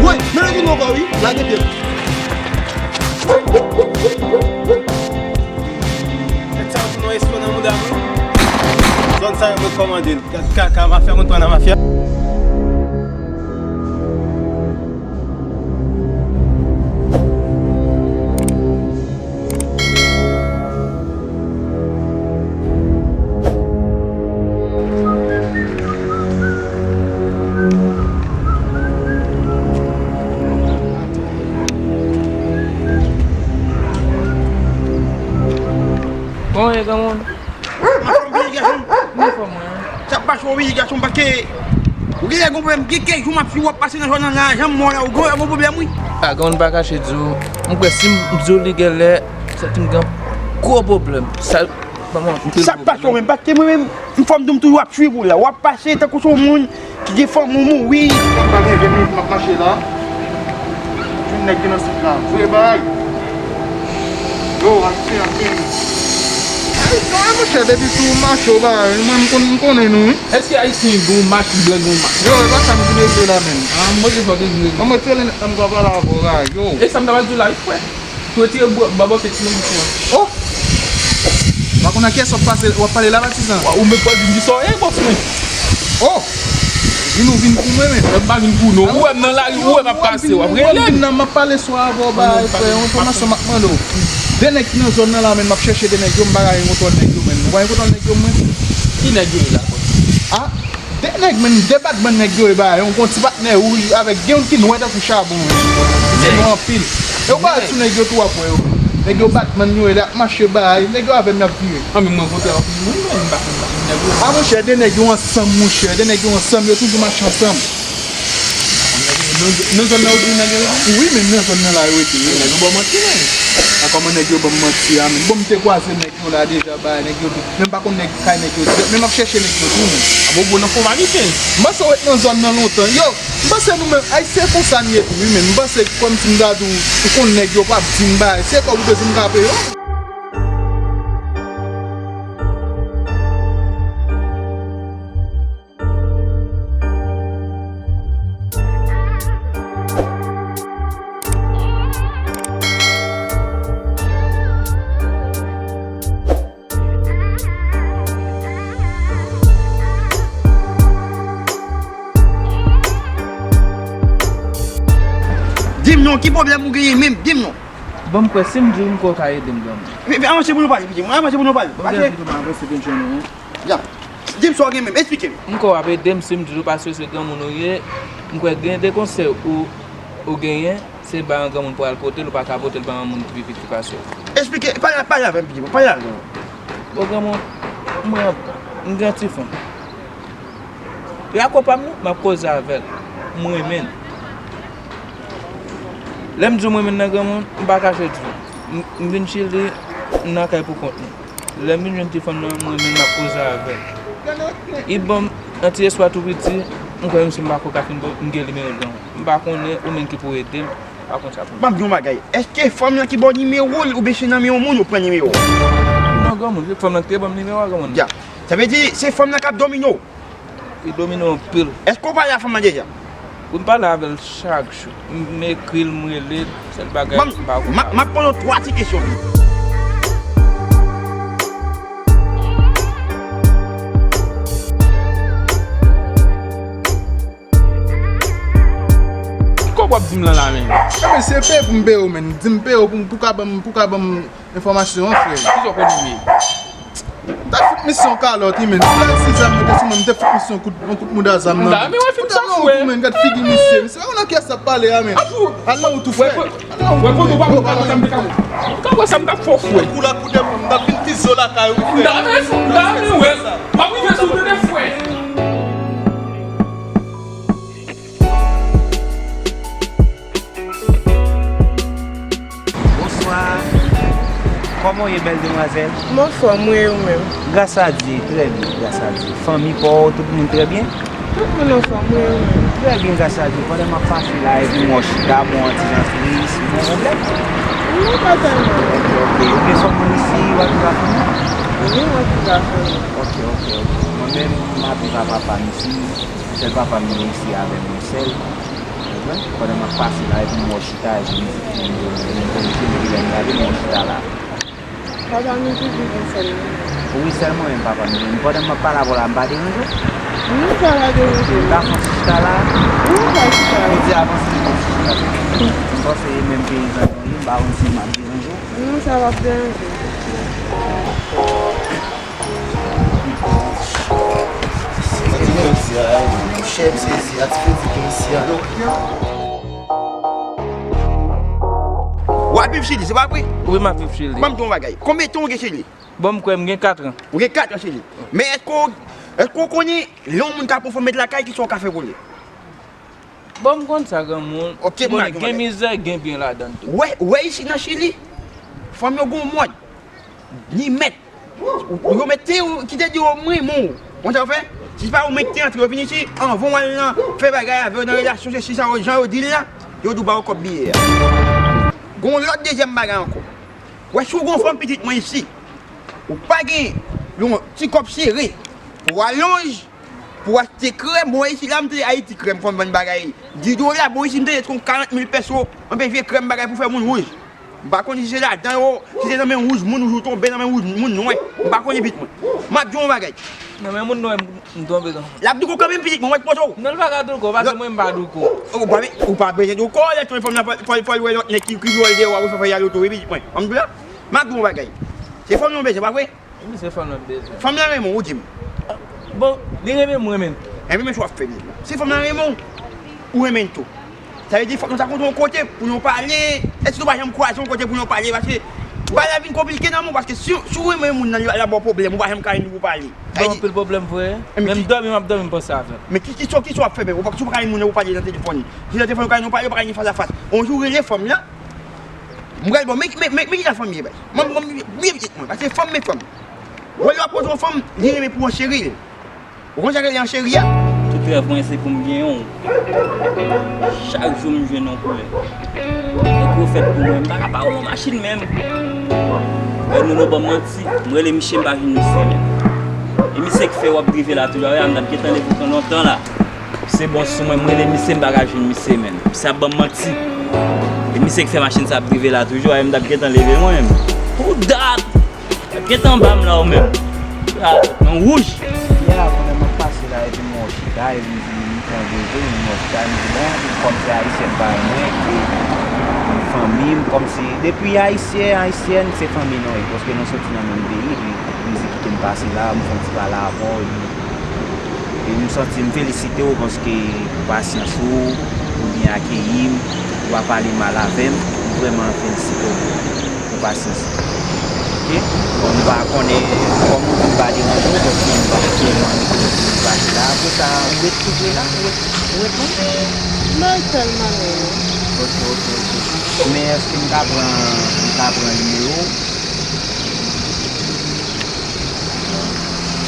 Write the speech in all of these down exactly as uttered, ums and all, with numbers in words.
Woy, men nou tounen ankò wi, lage pye m. Nèg sa yo tounen yon espo nan mouda m wi. Zòn sa yo mwen kòmande l. Gad kaka, mafya konn pran nan mafya. Kòman w ye, granmoun? Anfòm, wi, gason. M anfòm, wi. Sa pa cho, wi, gason, paske ou genlè gon pwoblèm. Gen kèk jou m ap swiv w ap pase nan zòn nan la, janm wè w la, ou genlè gon pwoblèm, wi. A, granmoun, pa kache di w, m kwè si m di w li genlè, santi m gen gwo pwoblèm. Sa, manman, m te Sa pa cho, menm, paske mwen menm, m fò m di w m toujou ap swiv ou la. W ap pase tankou se yon moun ki gen fanmi w mouri. Sa pa gen ven minit m ap mache la. Jwenn nèg ki nan sit la. Voye bay. Yo, Ayisyen ap vini. Ayisyen, monchè, depi sou mache w bay, mwen m konn, m konnen nou, wi. Èske Ayisyen gen yon mach, blan gen yon mach? Yo, e pa sa m vin regle la menm. Ah, m panse fò w te vin regle. Ban mwen tele nèg la, m pral pale avè w la, yo. E sa m ta pral di w la, wi, frè. Tou retire bwa, bwa bòkèt nan bouch ou an. Oh! M pa konn ak kiyès w ap pase, w ap pale la, patizan. Wa, ou menm pral vin di sa w ye, bòs mwen. Oh! Vin ou vin pou mwen, men. M pa vin pou nou. Ou wè m nan lari, ou wè m ap pase, w ap rele m. Vin nan, m ap pale sou avè w, bay, frè, yon enfòmasyon m ap mande w. De nèg ki nan zòn nan la, men, m ap chèche de nèg yo, m pa ka gen kontwòl nèg yo, men. Ou pa gen kontwòl nèg yo, mwen? Ki nèg yo ye la, bòs? Ah! De nèg, menm de batman nèg yo ye ba yo, yon ti patnè ou avèk gen youn ki nwè tankou chabon, men. Se nou anpil. E ou parèt sou nèg yo tou w ap wè yo. Nèg yo batman yo ye, lè y ap mache ba, nèg yo avè m y ap vire. An, men mwen kontre anpil moun, men m pa konn, m pa konn nèg yo. A, monchè, de nèg yo ansanm, monchè, de nèg yo ansanm, yo toujou mache ansanm. Nan, nan zòn nan yo di nèg yo rete? Wi, men nan zòn nan la yo rete, wi. Nèg yo ba w manti, men. A, kòman nèg yo ban m manti a, men? Bon, m te kwaze nèg yo la deja, bay, nèg yo di, men m pa konn nèg kay nèg yo dirèk, men m ap chèche nèg yo tou, men. A bon, bon, nan fòmalite. M panse w ret nan zòn nan lontan. Yo, m panse nou menm, Ayisyen konsa n ye tou, wi, men m panse kòmsi m ta di w, ou konn nèg yo, w p ap di m bay. Se kòb ou bezwen m ka peye w. Di m non, ki pwoblèm ou genyen menm? Di m non. Bon, m kwè si m di w, m kwè w ka ede m, granmoun. Men, men, avanse pou nou pale, pitit mwen, avanse pou nou pale. Bon, pase. Bondye, pitit mwen, avanse, bondye, non. Ya. Di m sa w gen menm, esplike m. M kwè w ap ede m si m di w paske se granmoun ou ye, m kwè gen de konsèy ou, ou genyen, se bay yon granmoun pou al pote l, ou pa ka pote l bay yon moun ki pi piti pase w. Esplike, pale, pale avè m, pitit mwen, pale avè m. Bon, granmoun, mwen, m gen yon ti fanm. Li ak konpa m nan, m ap koze avè l. M renmen l. Lè m di w m renmen l nan, granmoun, m pa kache di w. M, m vin Chili, m nan kay pou kont mwen. Lè m vin jwenn ti fanm nan, m renmen l, m ap koze avè l. Li ban m yon ti espwa tou piti, m kwè menm si m pa ko ka fin bon, m gen nimewo l, granmoun. M pa konnen ou menm ki pou ede m, m pa konn sa pou m fè. M ap di w yon bagay. Èske fanm nan ki ba w nimewo l, oubyen se nan men yon moun ou pran nimewo a? Non, granmoun, se fanm nan ki te ban m nimewo a, granmoun. Ya. Sa vle di, se fanm nan k ap domine w? Li domine w anpil. Èske w pale a fanm nan deja? Wi, m pale avè l chak jou. M, m ekri l, m rele l, sèl bagay m pa ko pale. M ap, m ap poze w twa ti kesyon. Ki kòb w ap di m lan la menm? Ebyen, se peye pou m peye w, menn. Di m peye w pou, pou ka ban m, pou ka ban m enfòmasyon an, frè. Kisa w konn ye? M t ap fout misye yon kalòt, wi, menn. M t al si zam mwen te sou mwen, m te fout misye yon kout, yon kout mouda zam nan. M ta renmen wè fim sa, frè. Gad figi misye. Misye, pa konn nan kiyès l ap pale a, menn. Al nan wout ou, frè. Al nan wout ou, menn. Wè kote w pa pou kalòt sa m te ka wè. M ka wè sa m t ap fè w, frè. Kou la kou de moun, m t ap vin fize w lakay ou, frè. M ta renmen, m ta renmen wè. M ap rive sou ou, tande, frè. Bonswa. Kòman w ye, bèl demwazèl? M anfòm, wi, e ou menm? Gras a Dye, trè byen, gras a Dye. Fanmi pa w, tout moun trè byen? Tout moun anfòm, wi, e ou menm? Trè byen, gras a Dye. Pandan m ap pase la, epi m wè w chita, bon, yon ti jan tris, ou gen yon pwoblèm? Non, pa tèlman. Ok, ok. Ou gen fanmi w isi, w ap viv ak fanmi w? Wi, m ap viv ak fanmi m. Ok, ok, ok. Bon, Mwen, m ap viv a papa m isi. Sèl papa m gen isi avè m, yon sèl. Ou konprann? Pandan m ap pase la, epi m wè w chita, epi m di, m di, m di, m di, lè m gade, m wè w chita la. Papa m toujou gen sèl li menm. Wi, sèl mwen menm papa m gen. Pandan m ap pale avè w la, m pa deranje w? Non, sa pa deranje m. M ka fè yon ti chita la? Wi, ou ka chita la. Ou di avanse yon ti chita. M panse e menm peyizan nou ye, m pa konn si m ap deranje w. Non, sa p ap deranje m. Ti fredi gen isi a, chè m sezi a, ti fredi gen isi a. W ap viv Chili, se pa vre? Wi, m ap viv Chili. Ban m di w yon bagay. Konbyen tan w gen Chili? Bon, m kwè m gen kat an. Ou gen kat an Chili. Men èske w, èske w konnen lè yon moun ka pran fanm met lakay, kisa w ka fè pou li? Bon, m konn sa, granmoun. Ok, m konnen gen mizè, gen byen ladan l tou. Wè, wè isi nan Chili, fanm yo gon mòd. Ni mèt. Yo mèt te, ki te di yo m renmen w. Konn sa yo fè? Si se pa ou menm ki te antre, yo vin isi, anvan w al nan fè bagay avè yo nan relasyon, se si sa yo, jan yo di l la, yo di w ba yo kòb biyè a. Gon lòt dezyèm bagay ankò. Wè, si w gon fanm pitit mwen isi, ou pa gen yon ti kòb sere pou w alonj, pou w achte krèm, bon, isi la, m te Ayiti, krèm, fanm vann bagay di dola, bon, isi, m te jete yon karant mil pèso, anpil vye krèm bagay pou fè moun wouj. M pa konn si se ladan yo, si se nan men wouj moun, ou tonbe nan men wouj moun nwè. M pa konnen pitit mwen. M ap di w yon bagay. Nan men moun nwè, m tonbe nan. L ap douko kanmenm pitit mwen, wè k poto. Non, l pa ka douko, paske mwen m pa douko. Ou pa, ou pa bezwen douko, lè tounen fanm nan, fò, fò, fò l wè lòt nèg ki, ki vye l deyò, ap fè fè y al oto, wi, pitit mwen. Ann di la, m ap di w yon bagay. Se fanm nan w bezwen, pa vre? Wi, se fanm nan m bezwen. Fanm nan renmen w, ou di m. Bon, li renmen m, mwen renmen l. Enben, men sa w ap fè menm. Si fanm nan renmen w, ou renmen l tou. Sa vle di, fòk nou ta kontre yon kote pou nou pale. Èske nou pa janm kwaze yon kote pou nou pale? Paske bagay la vin konplike nan men w, paske si, si w renmen moun nan, li, li ap ba w pwoblèm, ou pa janm ka jwenn li pou pale. Sa vle di, anpil pwoblèm vre. Menm dòmi, m ap dòmi, m panse avè l. Men ki, ki, ki, kisa w ap fè menm? Ou pa, si w pa ka jwenn moun nan pou pale nan telefòn. Si nan telefòn ou ka jwenn, nou pale, ou pa ka jwenn fas a fas. On jou, rele fanm nan. M pral, bon, men, men, men, men ki sa fanm ye, bay. Mwen, mwen, byen pitit mwen, paske fanm, men fanm. Wè, lè w ap koze yon fanm, li renmen pou w ancheri l. Ou konn sa k rele ancheri a? Tout rèv mwen se pou m genyen w. Chak jou m jwenn yon koulè. Yon gwo fèt pou mwen, m pa ka pa wè yon machin menm. Wè, Nono ban m manti, m rele misye, m pa jwenn misye menm. E misye k fè w ap drive la toujou, a, m t ap gentan leve w tan lontan la. Se bon sou mwen, m rele misye, m pa ka jwenn misye menm. Misye ap ban m manti. E misye k fè machin sa ap drive la toujou, a, m t ap gentan leve mwen menm. Pou dat! Gentan ba m la ou menm. Ah, nan wouj. Yè a, pandan m ap pase la, epi m wè w chita, epi m di, m pran rezo, m wè w chita, m di, bon, kòm se ayisyen m pa renmen, e fanmi m, kòmsi, depi ayisyen, ayisyèn, se fanmi nou ye, paske nou soti nan menm peyi, epi mizik kite m pase la, m fè yon ti pale avè w, epi, epi m santi m felisite w, paske pou pasyans ou, ou byen akeyi m, ou pa pale mal avè m, m vrèman felisite w pou, pou pasyans ou. Oke? Bon, m pa konnen kòman pou m pa deranje w, paske m pa tèlman anvi pou m pase la. Apre sa, ou ret tou pre la? Ou ret, ou ret non? M pa ret tèlman lwen non. Oke, oke, oke. Men èske m ka pran, m ka pran nimewo w?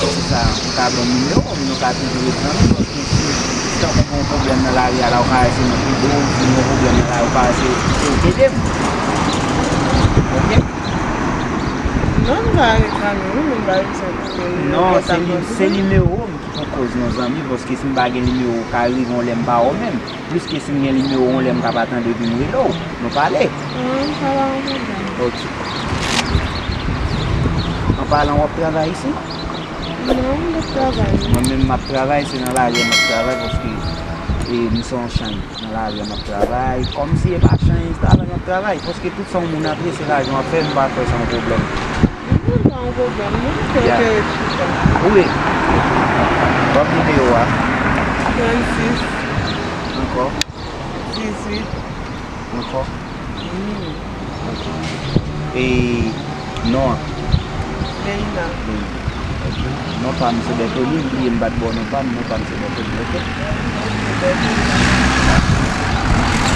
Se sa, ou ka ban m nimewo m, nou ka toujou ret zanmi, paske si, si tankou gen yon pwoblèm nan lari a la, ou ka eseye mwen ede w, si gen yon pwoblèm nan lari, ou ka eseye ede m. Oke? Non, m ka ret zanmi wi, men m pa bezwen pwoblèm. Non, se, se nimewo m ki pou koz non zanmi, paske si m pa gen nimewo w, ka rive yon lè m pa wè w menm. Pliske si m gen nimewo w, yon lè m ka pa tande epi m rele w. Nou pale. An, sa pa yon pwoblèm. Ok. An palan, w ap travay isi? Non, m p ap travay. Mwen menm, m ap travay, se nan lari a m ap travay, paske, e, m se yon chanj. Nan lari a m ap travay. Kòmsi e pa chanj, se travay m ap travay. Paske tout sa yon moun antre, se lajan w ap fè, m pa kwè se yon pwoblèm. Non, pa yon pwoblèm, non. Se enterese sa. Wi. Ban m nimewo a. Trannsis. Ankò. Dizuit. Ankò. Wi. Ok. E non an? Leina. Leina. Ok. Non pa m se Bertolin, m bliye m pa t ba w non pa m, non pa m se Bertolin, ok?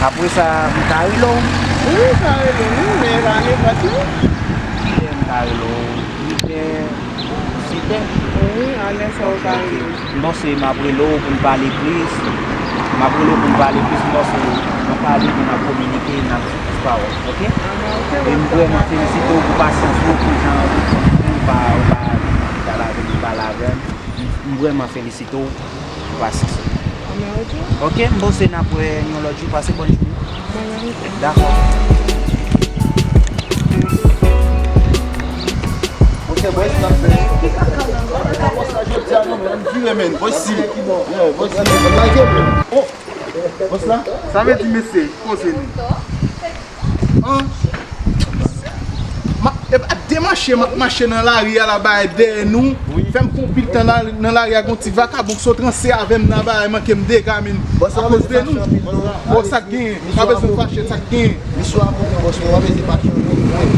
Apre sa, m ka rele w? Wi, w ka rele m, wi, men pa nenpòt non. Kilè m ka rele w? Uit è, sèt è? Wi, alè sa w ka rele m. M panse m ap rele w pou n pale plis. M ap rele w pou n pale plis, m panse n ap pale, pou n ap kominike, n ap di plis pawòl, ok? Ah, ok, e m vrèman felisite w pou pasyans ou, pou jan ou pa, ou pa vin nan chita la, vin pale avè m. M vrèman felisite w pou pasans ou. Mèsi. Ok, m panse n ap wè yon lòt jou. Pase bòn jounen. Mwen menm tou. Dakò. Ok, bòs, n ap fè. Bòs la, jodi a, non, men, vòsi. Yeah, vòsi. Like, men. Oh! Bòs la? Sa vle di, mesye, poze nou. An? M ap, e pa de mache, m ap mache nan lari a la, bagay dèyè nou. Wi. Fè m fè yon pil tan nan, nan lari a, gon ti vakabon ki sot ranse avè m nan, bagay manke m dega, men. Bòs la, akoz de nou. Bon, sa k genyen? Pa bezwen fache, sa k genyen? Misye avoka, bòs, mwen pa bezwen fache.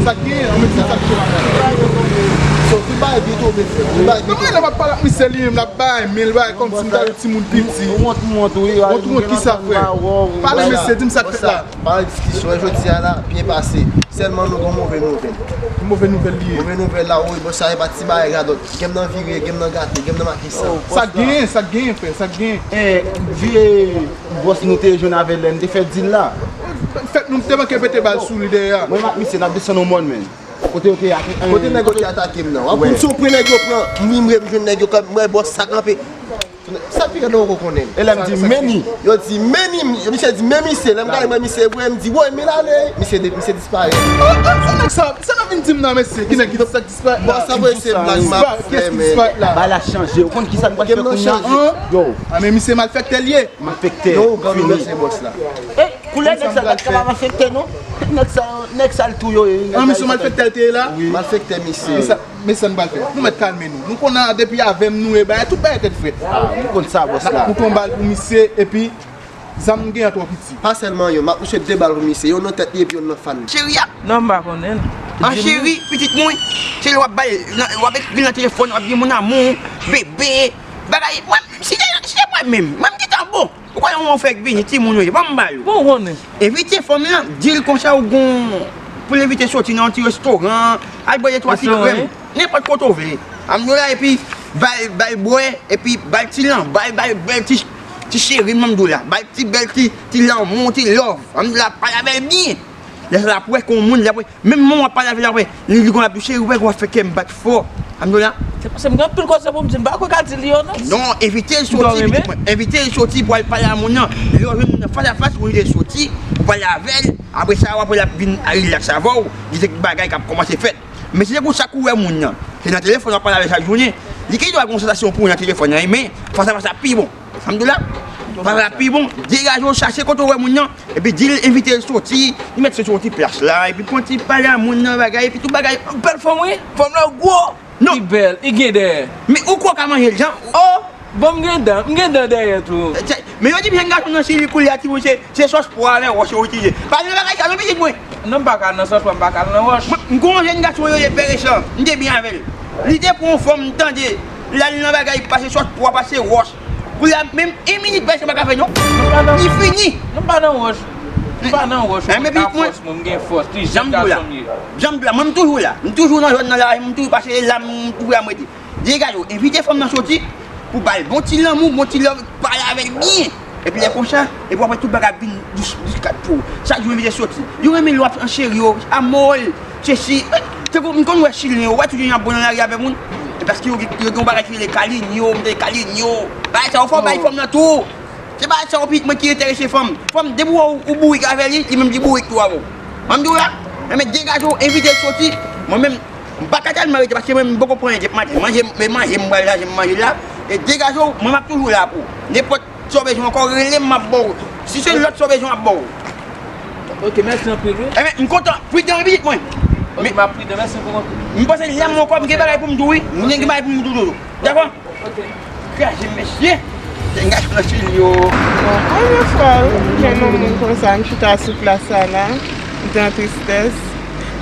Sa k genyen? An, men sa k genyen? So, tout bagay byen tonbe, frè. Tout bagay byen tonbe. Mwen la, m ap pale ak misye, li menm l ap bay, men l bay kòmsi m ta yon timoun piti. Ou wont, ou wont, wi. Wont, ou wont, kisa, frè? Pale, mesye, di m sa k fèt la. Pa nan diskisyon, jodi a la, byen pase. Sèlman nou gon move nouvèl. Ki move nouvèl li ye? Move nouvèl la, wi, bòs, sa e pa ti bagay radòt. Gen m nan vire, gen m nan gate, gen m nan makisan. Sa k genyen, sa k genyen, frè, sa k genyen? Eh, vye bòs nou te jwenn avè l lè n te fè dil la. Fèt nou te manke pete bal sou li dèyè a. Mwen ak misye, n ap desann yon mòn, men. Kote yo te atake, kote nèg yo te atake m nan. W ap konn si w pran nèg yo pran, m vin jwenn nèg yo, mwen bòs sa kanpe. Sa pi rèd la, ou ko konnen. E lè m di meni. Yo di meni, misye di men misye. Lè m gade mwen misye vre, m di woy, men l ale. Misye de, misye disparèt. Oh, oh, oh, nèg sa, sa n ap vin di m nan, mesye? Ki nèg ki t ap disparèt la? Bon, sa vre se blag m ap fè, men. Bagay la chanje. Ou konn kisa n pral fè kounye a? Yo. A, men misye malfektè l ye. Malfektè. Yo, granmoun mesye bòs la. Koulè nèg sa l pa t ka pa malfektè non. Nèg sa, nèg sa l tou yo ye. An, misye malfektè l te ye la? Wi. Malfektè misye. Men sa, men sa n pral fè? Nou mèt kalme nou. Nou konn depi avè m nou ye, bagay, tout bagay tèt frèt. Ah, nou konn sa, bòs la. N ap koute yon bal pou misye, epi zam m gen an twò piti. Pa sèlman youn, m ap touche de bal pou misye. Youn nan tèt li epi youn nan fann li. Cheri a? Non, m pa konnen l. An cheri, pitit mwen. Se lè w ap bay, w ap ekri nan telefòn, w ap di mon amour, bébé. Bagay, mwen, si se, si se mwen menm, mwen m gentan bon. Ou konnen yon fèk vini, timoun yo ye, ban m ba yo. Bon, ou konnen. Envite fanm lan, di l konsa ou gon pou l envite soti nan yon ti restoran, al bwè de twa ti krèm, nenpòt kote ou vle. Amdou la, epi bay, bay bwè, epi bay ti lan, bay, bay bèl ti, ti cheri, m amdou la, bay ti bèl ti, ti lanmou, ti love. Amdou la, pale avè l byen. Lè sa l ap wè kon moun, l ap wè. Menm mwen w ap pale avè l apre, li, li konn ap di, cheri, ou wè, w ap fè kè m bat fò. Amdou la. Se paske m gen anpil koze pou m di, m pa kwè ka di li yo non. Non, envite l soti, pitit mwen. Envite l soti pou al pale a moun nan. Lè w jwenn moun nan fas a fas, ou envite l soti, ou pale avè l. Apre sa, w ap wè l ap vin rilaks avè w. Gen kèk bagay k ap kòmanse fèt. Men se te konsa kou wè moun nan. Se nan telefòn w ap pale avè l chak jounen. Li gen dwa gen yon sansasyon pou ou nan telefòn nan, men fas a fas la pi bon. Amdou la, fas la pi bon. Degaje w, chache kote w wè moun nan. Epi di l envite l soti, li mèt soti yon ti plas la, epi pran ti pale a moun nan bagay, epi tout bagay. Bèl fanm wi, fanm nan gwo. Non. Li bèl, li gen dèyè. Men ou kwè w ka manje l jan? Oh! Bon, m gen dan, m gen dan dèyè tou. Men yo di m jèn gason nan Chili koulye a, timoun, se, se sòs pwa avèk wòch yo itilize. Pa nan bagay sa non, pitit mwen. Non, m pa ka nan sòs pwa, m pa ka nan wòch. Mwen, m gon jèn gason yo ye Pè Resan, m te byen avè l. Li te pran yon fanm, m tande, l al nan bagay, pase sòs pwa, pase wòch. Koulye a, menm yon minit pèsonn pa ka fè non. Li fini. Non, m pa nan wòch. M pa nan wòch. Mwen gen fòs, mwen gen fòs. Li jèn gason m ye. Jan m di w la, mwen m toujou la. M toujou nan zòn nan la, m toujou pase la, m toujou la m rete. Degaje w, envite fanm nan soti pou ba l bon ti lanmou, bon ti love, pale avè l byen. Epi lè konsa, epi w ap wè tout bagay ap vin dous, dous kat pou ou. Chak jou envite soti. Yo renmen lè w ap ancheri yo, amol, sesi, tankou m konn wè Chilyen yo, w wè tout jounen y ap bon nan lari avè moun. E paske yo, yo gen yon bagay ki rele kalinyo, m tande kalinyo. Bagay sa yo fò bay fanm nan tou. Se pa sa, yon pitit mwen ki enterese fanm. Fanm, depi w wè ou, ou bourik avè li, li menm li bourik tou avè w. Mwen m di w la, enben degaje w, envite l soti. Mwen menm, m pa ka tèlman rete paske mwen menm m poko pran anyen depi maten. Manje, men manje m pral la, jan m manje la. E degaje w, mwen m ap toujou la pou ou. Nenpòt sa w bezwen ankò, rele m, m ap ba w. Si se lòt sa w bezwen, m ap ba w. Ok, mèsi anpil, wi. Enben, m kontan. Pridan, wi, pitit mwen. Ok, m ap pridan, mèsi anpil. M panse lè m ankò, m gen bagay pou m di w, wi. M gen bagay pou m di w toujou. Dakò? Ok. Kraze mesye. Gen gason nan Chili yo. Bon, premye fwa wi, m jwenn yon moun konsa, m chita sou plas sa la, m te an tristès,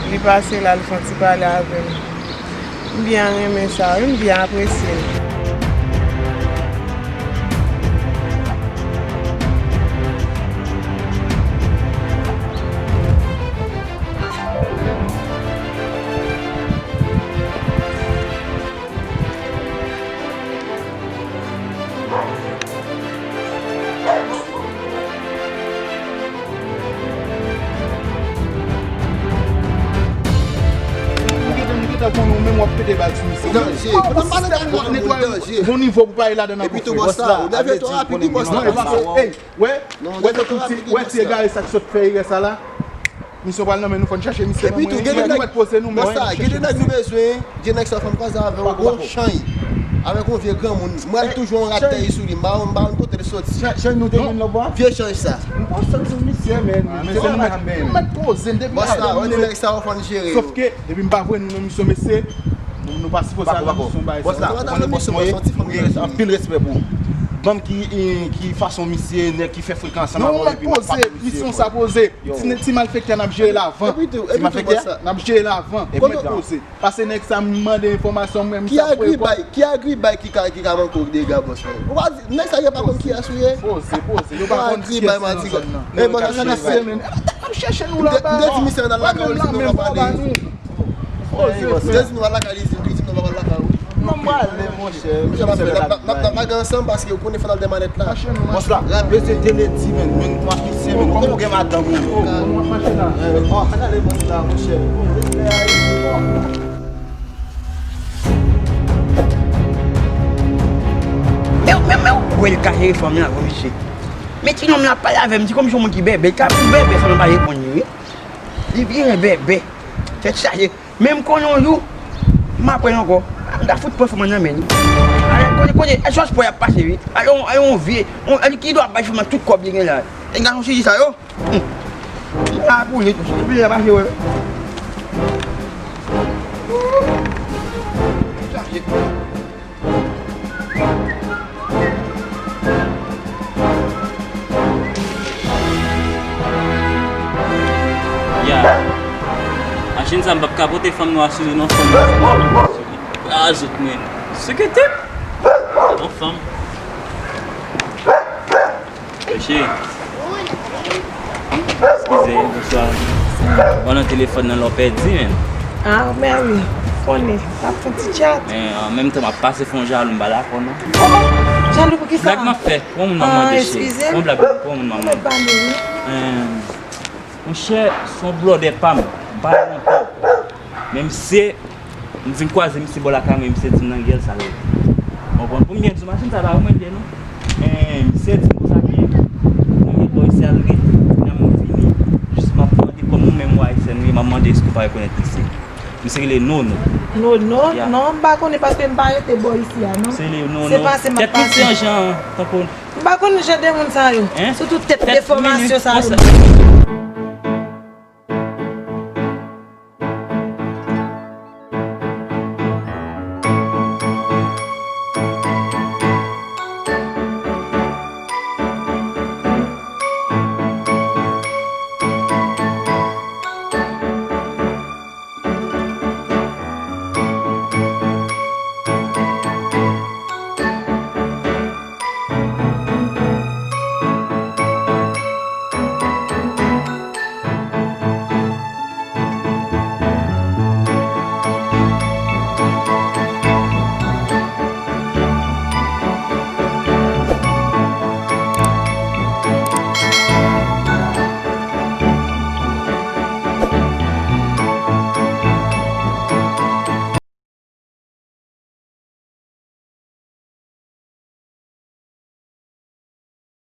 li pase la, li fè yon ti pale avè m. M byen renmen sa wi, m byen apresye l. M gentan, m gentan konnen w menm w Mete bal sou misye. Danje. Pandan m pa nan kay mwen, netwaye yon nivo pou pa ale ladan nan kòfre. Epi tou bòs la, ou nève twò rapid wi bòs la. Non, e pa fò. Ey, wè, wè ti egare sa k sot fè erè sa la. Misyon pral nan men nou, fò n chache misye nan mwen. Epi tou gen de nèg, bòs la, gen de nèg nou bezwen, gen nèg sa fanm kwaze avè w, gwo chanj. Avèk yon vye granmoun. Mwen toujou yon rat tèy sou li, m pa konn kote l soti. Chanj nou te jwenn lòt bò a? Vye chanj sa. M pa sot sou misye, men. Misye la mèt poze m depi. Bòs la, wè de nèg sa yo fò n jere yo. Sòf ke depi m pa voye nou nan misyon, mesye, nou pa sipoze al nan misyon bagay sa. Bòs la, ou konnen bòs mwen ye, m gen anpil respè pou ou. Ban m ki, ki fason misye, nèg ki fè frekan ansanm avè w epi m ap pale misye. Misyon sa poze. Ti, ti malfektè n ap jere l avan. Ti malfektè n ap jere l avan. Epi mèt poze. Pase nèg sa m mande enfòmasyon mwen, m sa frekon. Ki agribay, ki agribay ki ka, ki ka manke w dega bòs mwen? Ou pa di, nèg sa yo pa konn kiyès ou ye? Poze, poze. Yo pa konn kiyès nan zòn nan. E bòs la, sa n ap fè? M te di misye n al lakay li, sinon pa pale. Poze, frè. M te di nou al lakay li, li di nou pa al lakay ou. Non, m prale, monchè. Misye n ap fè, n ap, n ap, n ap lage ansanm paske ou konnen fò n al dèyè malèt la. Bòs la, mesye te ledi, men, men twa mesye, men, kòman w gen madanm ou? Ann ale bòs la, monchè. Men, men, men, ou wè l ka jere fanm nan, wi, mesye. Men ti nonm nan ap pale avè m, ti kòmsi yon moun ki bèbè, li ka vin bèbè, fanm nan pa reponn li, wi. Li vin bèbè, tèt chaje. Men m konnen yon jou, m ap pran l ankò. M ta fout pran fanm nan nan men li. Ale, kote, kote, e jòj pò y ap pase, wi. Ale, yon, ale, yon vye, yon, ale, ki dwa bay fanm nan tout kòb li gen la. E gason sezi sa yo. Hum. M la pou li tou. Epi l ap pase, wè. Ya. Machin sa m p ap ka pote fanm nwa sou li non, fanm nwa sou li. Ah, zot mwen. Sekretè? Yon fanm. Mesye. Eskize, bonswa. Mwen nan telefòn nan lè w pèdi, men. Ah, men wi. Konnen, m ap fè ti chat. Men, an menm tan, m ap pase fè yon jalou, m pa dakò, non. Kòman? Jalou pou kisa? Blag m ap fè. Pou yon moun m ap mande, cheri. Eskize m. Yon blag pou yon moun m ap mande. Mwen pale, wi. Monchè, se yon blòdè pa m. M pa konn. Men misye, m vin kwaze misye bò lakay mwen, misye di m nan riyèl sa l rete. Konprann? Pou m byen di w, machin sa pa pou mwen te non. Men misye di m konsa ke nan riyèl bò isi a l rete. Kounye a m vini, jis m ap mande kòm ou menm ou ayisyèn ou ye, m ap mande èske ou pa rekonèt misye. Misye rele Nono. Nono? Ya. Non, m pa konnen paske m pa rete bò isi a non. Misye rele Nono. Se pase m ap pase. Tèt misye an jan tankou. M pa konn jan de moun sa yo. Hein? Sitou tèt defòmasyon sa yo.